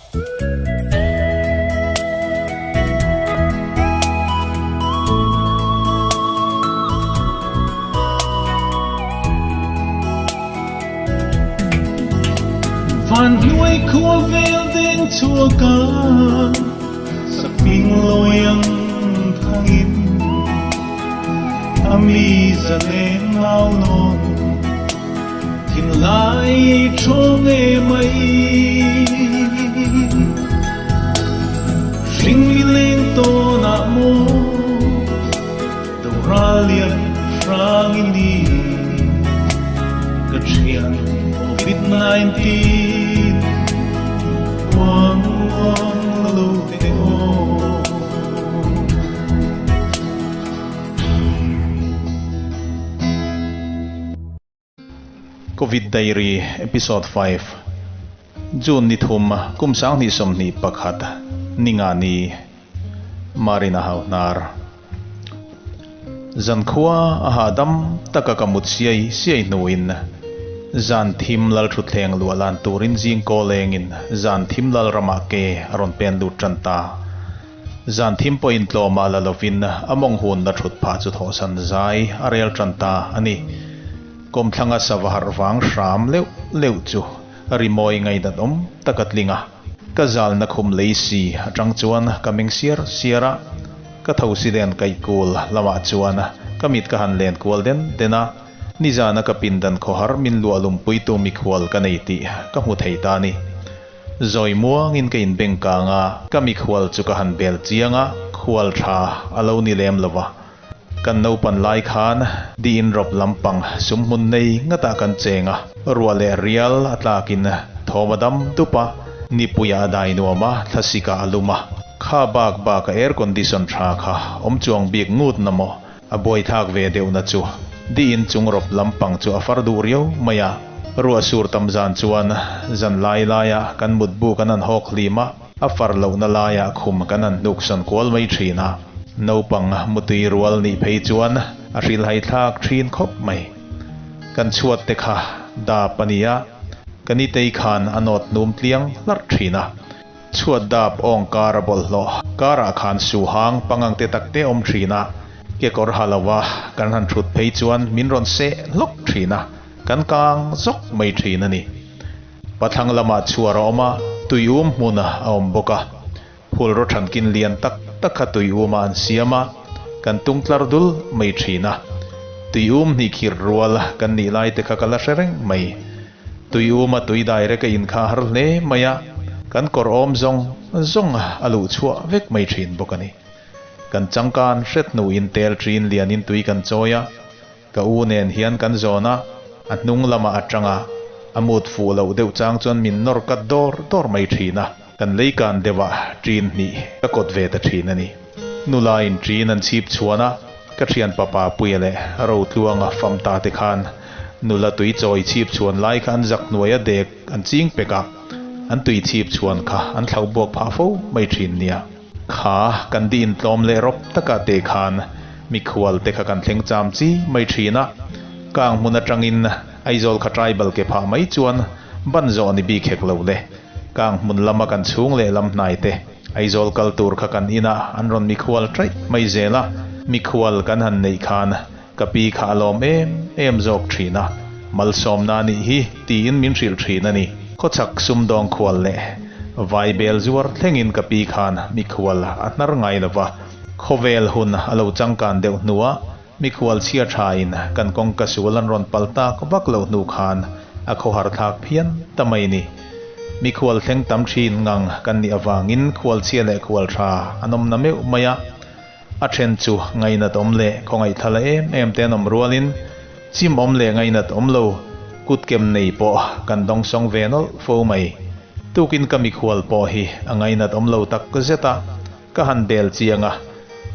Van hnuai khua vel deng chhuak a, sakhming lawi ang thangin a mi zalen ngau nawn. Thinlai thawng e mai. Hring mi leng tawn ah maw Doral lian hrang i ni. Ka thian Covid-19 Uang uang lo te aw. Covid Diary Episode 5, June ni thum kum 2021 ninga ni Marina Hauhnar. Zan khua a hahdam taka ka mut siai siai hnuin zan thim lal thutthleng luah lan turin zing kawl engin zan thim lal ramah ke a rawn pen lut tan ta. Zan thim pawhin tlawmah la lovin a mawng hunna thut phah chu thawhsan zai a rel tan ta a ni. Kawmthlanga sava harh vang hram leuh leuh chu rimawi ngaihnat awm tak a tling a. Ka zalna khum lei si atang chuan ka meng siar siar a, ka tho si len kaih kul lamah chuan ka mit ka han len kual den den a, nizana ka pindan khawhar min luah lumpuitu mikhual ka nei tih ka hmu thei ta a ni. Zawi muangin ka inbeng kang a, ka mikhual chu ka han bel chiang a, khual tha a lo ni lem lo va. Kan naupan lai khan diin rawp lampang sumhmun nei ngatah kan cheng a, ruah leh rial a tlakin thawm a dam dup a, nipuiah a dai nuam a, thlasikah a lum a. Kha bak bak a air condition tha kha awm chuang bik ngut na maw? A buaithlak ve deuhna chu diin chung rawp lampang chu a far duh riau mai a, ruah sur tam zan chuan zan lai laiah kan mutbu kan han hawk hlim a, A far lohna laiah khum kan han hnuksawn kual mai thin a, naupang mutui rual nih phei chuan a hrilhai thlak thin khawp mai. Kan chhuat te kha dap a ni a, ka nitei khan a nawt hnum tliang hlarh thin a. Chhuat dap awng kar a bawlhhlawh karah khan suhang pangang te tak te awm thin a, kekawr ha lova kan han thut phei chuan min rawn seh hlawk thin a, kan kang zawk mai thin a ni. Pathlang lamah chhuar a awm a, tuium hmun a awm bawk a. Phulraw thankin lian tak tak kha tuium a an siam a, kan tung tlar dul mai thin a. Tuium hnih khir rual kan nih lai te kha ka la hre reng mai. Tuium a tui dai rek a inkha har hle mai a, kan kawr awm zawng zawng a luh chhuah vek mai thin bawk a ni. Kan changkan hret hnuin tel thin lianin tui kan chawi a. Ka u nen hian kan zawn a, a hnung lamah a tang a, a mut fuh loh deuh chang chuan min nawr kat dawr dawr mai thin a, kan leikan deuhah ṭin hnih ka kawt ve ta thin a ni. Nulain ṭin an chhip chhuan a, ka thian papa Puia leh Rotluanga fam ta te khan nula tui chawi chhip chhuan lai kha an zak hnuai a dek an ching pek a, an tui chhip chhuan kha an thlauh buak phah fo mai thin nia. Kha kan di intlawm leh rawp takah te khan mikhual te kha kan thleng cham chi mai thin a, kang hmun atangin Aizawl kha tribal ke phah mai chuan ban zawh ni bik hek lo le. Kang hmun lama kan chhung leh lam hnai te Aizawl kal tur kha kan inah an rawn mikhual taih mai zel a, mikhual kan han neih khan ka pi kha a lawm em em zawk thin a, malsawmna nih hi tiin min hrilh thin a ni. Khawchhak sumdawng khual leh vai bel zuar thlengin ka pi khan mikhual a hnar ngai lo va, khawvel hun a lo changkan deuh hnua mikhual chhia thain kan kawngka sual an rawn pal tak vak loh hnu khan a khawhar thlak phian ta mai ni. Mikhual thleng tam thin ngang kan nih avangin khual chhia leh khual tha an awm na meuh mai a. A then chu ngainat awm leh khawngaihthla em em te an awm rualin chim awm leh ngainat awm lo kutkem nei pawh kan dawngsawng ve nawlh fo mai. Tukin ka mikhual pawh hi a ngainat awm lo tak zet a, ka han bel chiang a,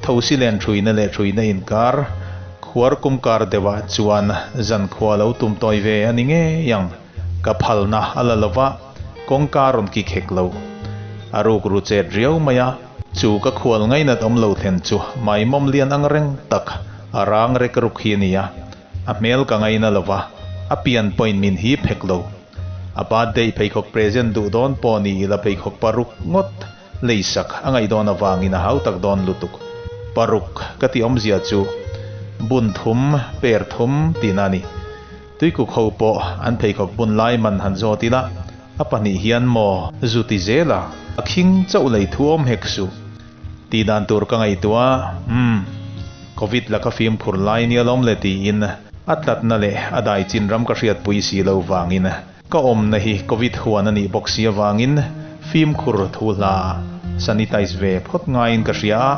thosi len hruina leh hruina inkar khuar kumkar deuhah chuan zankhua lo tum tawi ve a ni ngei ang. Ka phalna a la lova, kawngka rawn kik hek lo. A rukru chet riau mai a, chu ka khual ngainat awm lo thlen chu maimawm lian ang reng tak a rang rek ruk hi a ni a, a hmel ka ngaina lova, a pian pawhin min hip hek lo. A birthday pheikhawk present duh dawn pawh ni ila pheikhawk paruk ngawt leisak a ngaih dawn avangin a hautak dawn lutuk. Paruk ka tih awmzia chu bun thum, per thum tihna a ni. Tuikuk ho pawh an pheikhawk bun lai man han zawt ila a pahnih hian maw zu ti zel a, a khing chauh lei thu awm hek suh. Tih dan tur ka ngaihtuah a, umm, Covid laka fimkhur lai nia lawm le tiin a tlatna leh a dai chin ram ka hriatpui si lo vangin ka awmna hi Covid huan a nih bawk si avangin fimkhur thu hla sanitize ve phawt ngaiin ka hria a,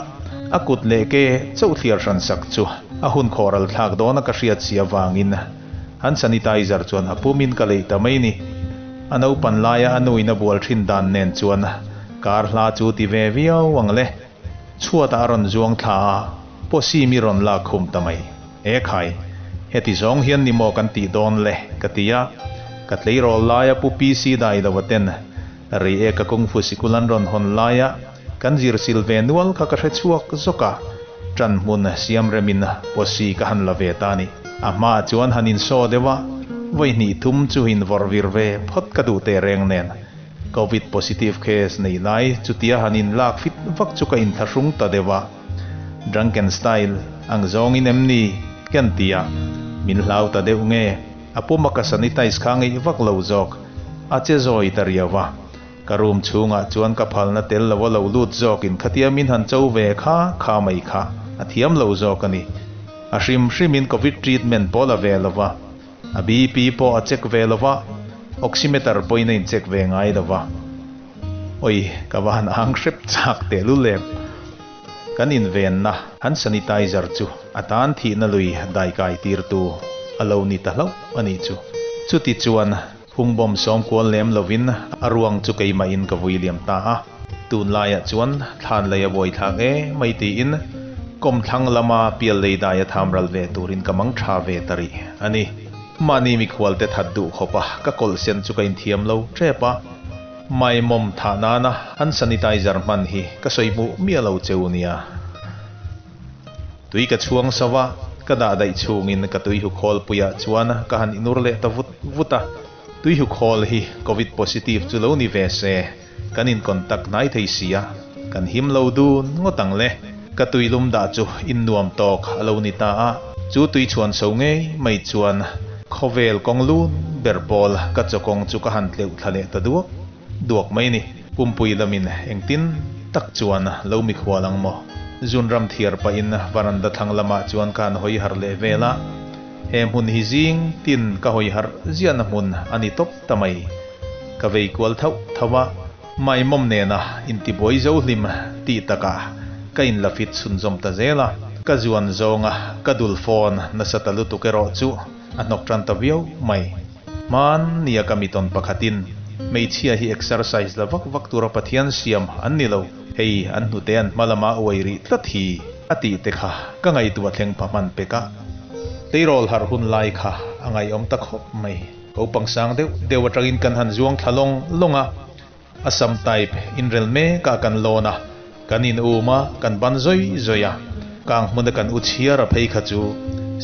a kut leh ke chauh thliar hran sak chu a hun khawhral thlak dawna ka hriat si avangin han sanitizer chuan a pumin ka leih ta mai ni. A naupan laia a nuin a bual thin dan nen chuan kar hla chu ti ve viau ang le. Chhuatah a rawn zuang thla a, pawsi mi rawn lak khum ta mai. E khai, heti zawng hian ni maw kan tih dawn le? ka ti a. Ka tleirawl laia Pu PC Dailova ten rei e ka kungfu sikul an rawn hawn laia kan zir sil ve nual kha ka hre chhuak zawk a, ṭan hmun siam remin pawsi ka han la ve ta a ni. A hmaah chuan han insaw deuh a, vawi hnih thum chu invawrh vir ve phawt ka duh tehreng nen. Covid positive case nei lai chutia han in lak fit vak chu ka inthlahrung ta deuh a, drunken style ang zawngin em ni ken ti a, min hlau ta deuh nge, a puma ka sanitize kha ngeih vak lo zawk, a che zawi ta riau a, ka room chhungah chuan ka phalna tel lo a lo lut zawkin khatia min han cho ve kha kha mai kha a thiam lo zawk a ni. A hrim hrimin Covid treatment pawh la ve lo va. A BP pawh a check ve lo va, oximeter pawhin a incheck ve ngai lo va. Oi, ka va han ang hrep chak tehlul em! Kan invenna han sanitizer chu a tan thihna lui daikai tirtu a lo ni ta hlauh a nih chu. Chuti chuan phungbawm sawmkual lem lovin a ruang chu keimahin ka vui liam ta a. Tunlaiah chuan thlan lei a buaithlak e mai tiin kawmthlang lama pial lei dai a tham ral ve turin ka mang tha ve ta rih a ni. Mahni mikhualte that duh khawpa ka kawlh sen chu ka inthiam lo tep a, maimawm thah nana an sanitizer hman hi ka sawi hmuh miah lo cheu nia. Tui ka chhuang sauh a, ka dah daih chhungin ka tui hu khawlpuiah chuan ka han inur leh ta vut vut a. Tui hu khawl hi Covid positive chu lo ni ve se. Kan in contact hnai thei si a, kan him lo dun ngawt ang le. Ka tui lum dah chu in nuam tawk a lo ni ta a, chu tui chhuan so ngei mai chuan khawvel kawng lun ber pawl ka chaw kawng chu ka han tleuh thla leh ta duak duak mai ni. Pumpui lamin engtin tak chuan lo mikhual ang maw? Zunram thiar pahin varanda thlang lamah chuan ka han hawi harh leh vel a, he hmun hi zing tin ka hawi harh ziahna hmun a ni tawp ta mai. Ka vei kual thauh thauh a, maimawm nena intibuai zo hlim tih takah ka inla fit chhunzawm ta zel a, ka zuan zawnga ka dul phone nasa ta lutuk erawh chu a hnawk tan ta viau mai. Hmannia ka mitawn pakhatin hmeichhia hi exercise la vak vak tura Pathian siam an ni lo, hei an hnute an hma lama uai rih tlat hi a tih te kha ka ngaihtuah thleng pha hman pek a, tleirawl harh hun lai kha a ngaihawm ta khawp mai. Kopang sang deuh deuh atangin kan han zuang thla lawng lawng a, Assam type inrel mekah kan lawn a, kan in um a, kan ban zawi zawi a. Kang hmuna kan u chhiar a phei kha chu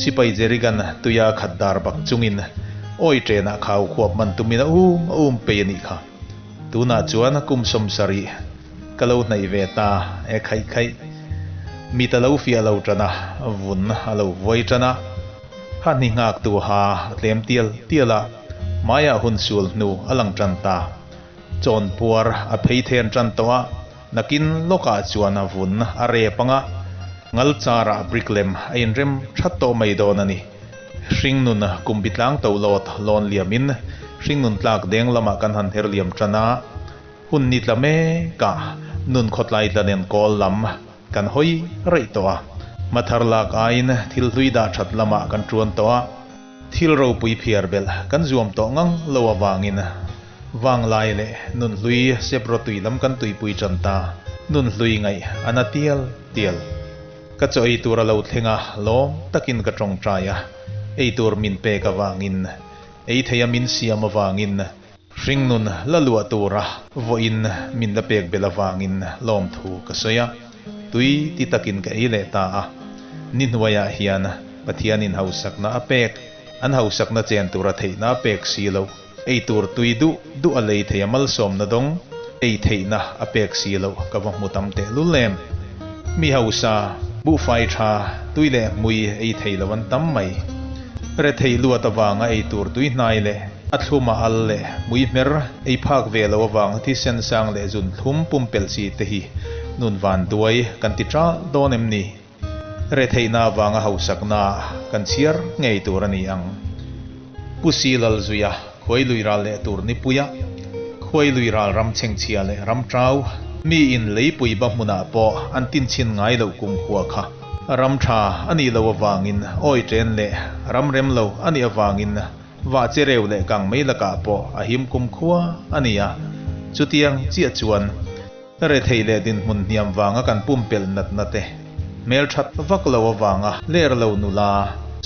sipai jerrygun tuia khat dar bak chungin awi ṭenah khau khuap man tumin a um a um pei a nih kha. Tunah chuan kum 70 ka lo hnaih ve ta e khaih khaih. Mit a lo fiah lo ṭan a, vun a lo vuai ṭan a. Ha ni nghak tu ha a tlem tial tial a, hmaiah hun sual hnu a lang tan ta. Chawn puar a phei then tan tawh a, nakin lawkah chuan a vun a rep ang a, ngal charah brick lem a inrem that tawh mai dawn a ni. Hringnun kum bitlang to lawt lawn liamin hringnun tlak deng lamah kan han her liam tan a, hun ni tla mekah nun khawtlai tla nen kawl lam Kan hawi raih tawh a, hmathar lak aiin thil hlui dah that lamah kan tuan tawh a, thil ropui phiar belh kan zuam tawh ngang lo avangin vanglai leh nun hlui sep rawtui lam kan tuipui tan ta, nun hlui ngaih a na tial tial. Ka chaw ei tur a lo thleng a, lawm takin ka tawngtai a, ei tur min pek avangin, ei theia min siam avangin, Hringnun la luah tura vawiin min la pek belh avangin lawmthu ka sawi a, tui ti takin ka ei leh ta a. Ni hnuaiah hian Pathianin hausakna a pek, an hausakna chen tura theihna a pek si lo. Ei tur tui duh duh a lei thei a malsawmna dawng, ei theihna a pek si loh ka va hmu tam tehlul em. Mi hausa, buhfai tha, tui leh hmui ei thei lo an tam mai. Rethei luat avanga ei tur tui hnai leh a thlum a al leh hmui hmer ei phak ve lo avanga thisen sang leh zun thlum pumpelh chi te hi nun van duai kan ti ṭalh dawn em ni? Retheihna avanga hausakna kan chhiar ngei tur a ni ang. Pu Si Lalzuia khuai lui ral leh tur nipuia khuai lui ral ram chhengchhia leh ram ṭau mi in leipui ba hmunah pawh an tinchhin ngai loh kumkhua kha ram ṭha a nih loh avangin awi ṭen leh ram rem lo a nih avangin vah che reu leh kang mai lakah pawh a him kumkhua a ni a. Chutiang chiah chuan. Retheih leh dinhmun hniam vanga kan pumpelh natna te, hmelthat vak lo avanga ler lo nula,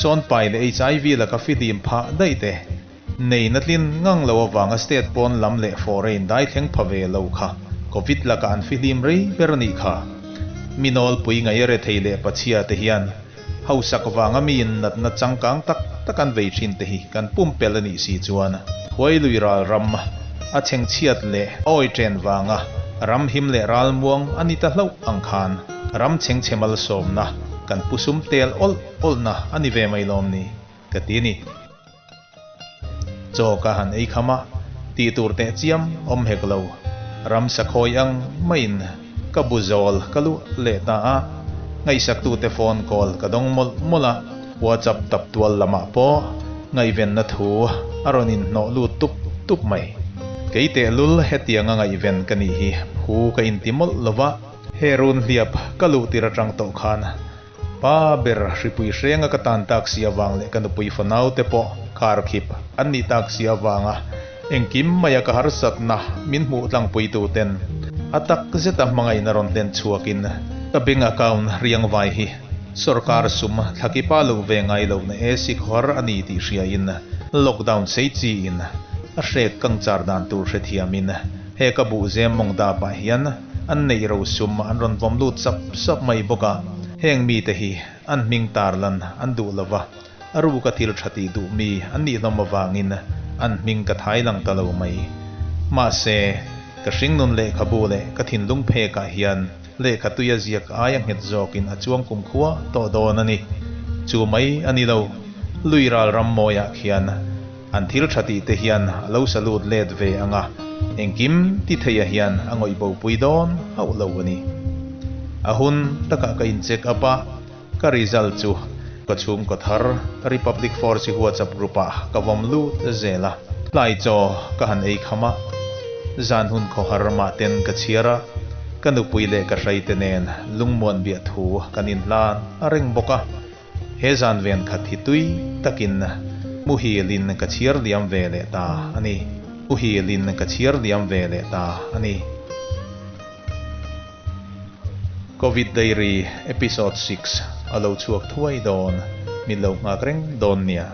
sawnpai leh HIV laka fihlim phah daih te, nei natlin ngang lo avanga state pawn lam leh foreign dai thleng pha ve lo kha Covid laka an fihlim rei ber a nih kha. Mi nawlpui ngaih rethei leh pachhia te hian hausak vanga miin natna changkang tak tak an vei thin te hi kan pumpelh a nih si chuan Huai lui ral ram a chhengchhiat leh awi chen vanga ram him leh ral muang a ni ta hlauh ang khan ram chhengchhe malsawmna kan pu sum tel awlh awlhna a ni ve mai lawm ni ka ti ni. Chaw ka han ei kham a, tih tur teh chiam awm hek lo. Ramsa khawi ang maiin ka bu zawl ka luah leh ta a, ngaihsaktute phone call ka dawng mawlh mawlh a, WhatsApp tap tual lamah pawh ngaihvenna thu a rawn inhnawh lut tup tup mai. Kei tehlul hetianga ngaihven ka nih hi phu ka inti mawlh lo va, he run hliap ka luh tir atang tawh khan Pa ber hripui hrenga ka tan tak si avang leh ka nupui fanau te pawh kharkhip an nih tak si avanga engkim maia ka harsatna min hmuh tlangpuitu ten a tak zeta hmangaihna rawn hlen chhuakin ka bank account riangvai hi sawrkar sum thlakipa lo ve ngai lohna AC khawhar a ni tih hriain lockdown sei chiin a hrek kangchar dan tur hrethiamin he ka buhzem mawng dapah hian An neih ro sum an rawn vawm lut sap sap mai bawk a, heng mite hi an hming tarlan an duh lo va, a ruka thil tha tih duh mi an nih hlawm avangin an hming ka thai lang ta lo mai. Mahse, ka hringnun lehkhabu leh ka thinlung phekah hian lehkha tuia ziak aia nghet zawkin a chuang kumkhua tawh dawn a ni. Chu mai a ni lo, lui ral ram mawiah khian An thil tha tih te hian a lo salute let ve ang a, engkim ti theiah hian a ngawih bo pui dawn hauh lo a ni. A hun takah ka in check up a, ka result chu ka chhungkaw thar Republic Force WhatsApp group ah ka vawm lut zel a, tlai chaw ka han ei kham a, zan hun khawhar mah ten ka chhiar a, ka nupui leh ka hraite nen lungmuan biah thu kan inhlan a reng bawk a. He zan ven khat hi tui takin muhilin ka chhiar liam ve leh ta a ni. Muhilin ka chhiar liam ve leh ta a ni. Covid Diary Episode 6 a lo chhuak thuai dawn, min lo nghak reng dawn nia.